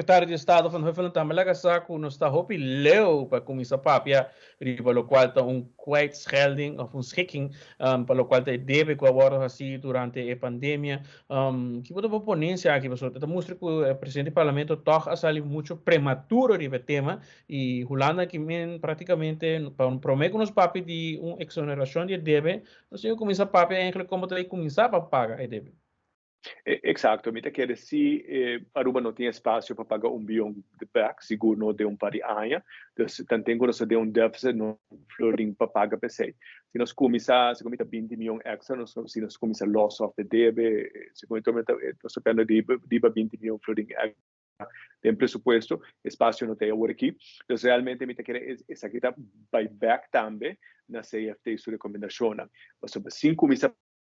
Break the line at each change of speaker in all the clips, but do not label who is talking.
Sekretario di Estado Van Huffelen tambe laga sa ku nos ta hopi leu pa kuminsá papia riba lokual ta un kwijtschelding òf un schikking pa lokual ta e debe ku a wòrdu hasí durante e pandemia. Ki bo ta bo ponensia aki? Pasobra ta mustra ku e presidente di parlamento tòg a sali muchu prematuro riba e tema i Hulanda aki men praktikamente pa promé ku nos papia di un eksonerashon di e debe nos tin ku kuminsá papia eigentlik komo ta e kuminsá pa paga e debe.
Exacto, mi ta kere si Aruba no tin espacio pa paga un biyon bek, sigur no den un par di aña. Dus tanten cu nos ta den un deficit no florin pa paga p'esey. Si nos cuminsa, segun mi ta 20 miyon extra, nos si nos cuminsa los of e debe, segun mi ta nos ta pende riba 20 miyon florin extra den presupuesto, espacio no ta ey awor aki. Dus realmente mi ta kere esaki ta bay bek tambe na CFT su recomendacionnan. Pasobra sin cuminsa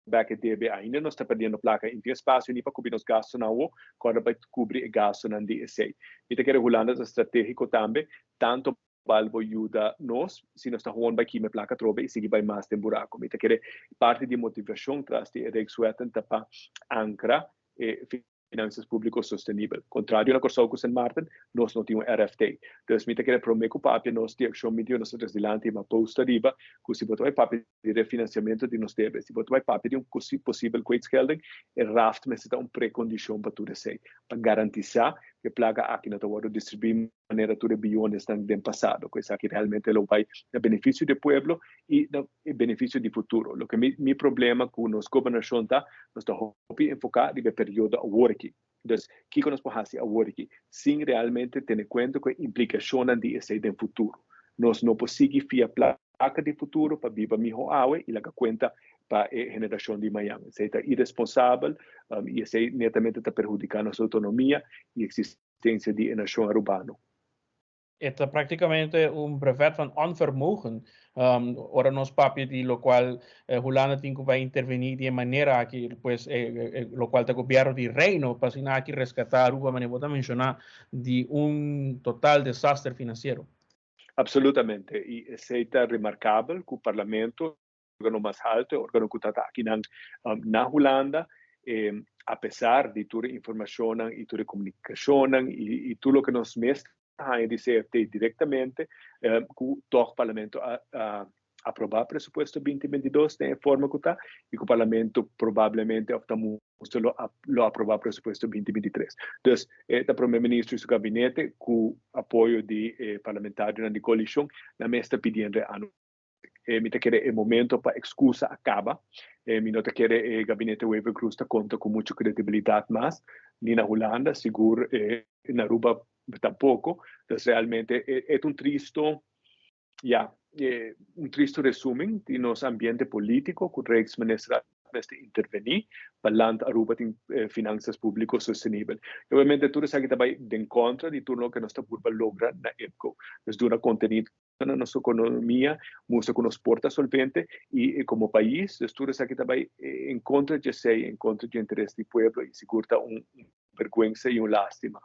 bek e debe ainda nos ta perdiendo plaka i no tin espasio ni pa kubri nos gastunan awo ku ora bai kubri e gastunan di esei. Mi ta kere Hulanda ta strategiko tambe, tanto bal bo yuda nos si nos ta hoon bai kima e plaka atrobe i sigui bai mas den buraku. Mi ta kere parti di e motivashon tras di e Rijkswetten ta pa ankra e Finanzas Públiko Sostenibel. Kontrario na Kòrsou ku Sint Maarten, nos no tin un RFT. Dus mi ta kere promé ku papia nos di akshon mi di nos ta tres dilanti i m'a post ariba ku si bo ta bai papia di refinansiamentu di nos debe, si bo ta bai papia di un posibel kwijtschelding, e raft mester ta un prekondishon pa tur esei, pa garantisá ku e plaka aki no ta wòrdu distribuí manera tur e biyonesnan den pasado, ku esaki realmente lo bai na benefisio di e pueblo i na benefisio di futuro. Loke mi mi problema ku nos gobernashon ta, nos ta hopi enfoká riba e periodo awor aki. Dus, kiko nos por hasi awor aki, sin realmente tene kuenta ku e implikashonnan di esei den futuro? Nos no por sigui fia plaka di futuro pa biba miho awe i laga kuenta pa e generashon di mañan. Esei ta iresponsabel i esei netamente ta perhudiká nos outonomia i existencia di e nacion Arubano.
E ta practicamente un brevet van onvermogen. Ora nos papia di locual Hulanda tin cu bai interveni di e manera aki, pues locual ta gobierno di Reino pa asina aki rescata Aruba, manera bo ta menciona, di un total desaster financiero.
Absolutamente, y esey ta remarcabel cu Parlamento, organo mas halto, e organo cu ta akinan na Hulanda, a pesar di tur e informacionnan y tur e comunicacionnan y tur loke nos mes ta haña di CFT directamente, cu toch Parlamento a aproba presupuesto 2022 den e forma cu ta y cu Parlamento probablemente of ta mustra lo aproba presupuesto 2023. Dus e ta Prome Ministro y su gabinete cu apoyo di e parlamentarionan di coalicion nan mes ta pidiendo e ano. Mi ta kere e momento pa excusa a caba. Mi no ta kere e gabinete Wever-Croes ta conta cu mucho credibilidad mas, ni na Hulanda, sigur na Aruba tampoco. Dus realmente e ta un tristo, ya, un tristo resumen di nos ambiente politico cu Rijksminister mester intervení pa land Aruba tin finanzas público sostenibel. Y obviamente tur esaki ta bay den contra di tur loke nos ta purba logra na IPCO. Nos duna contenido na nos economia, mustra cu nos por ta solvente y como pais, dus tur esaki ta bay en contra dje esey, en contra dje interes di pueblo y sigur ta un vergüenza y un lastima.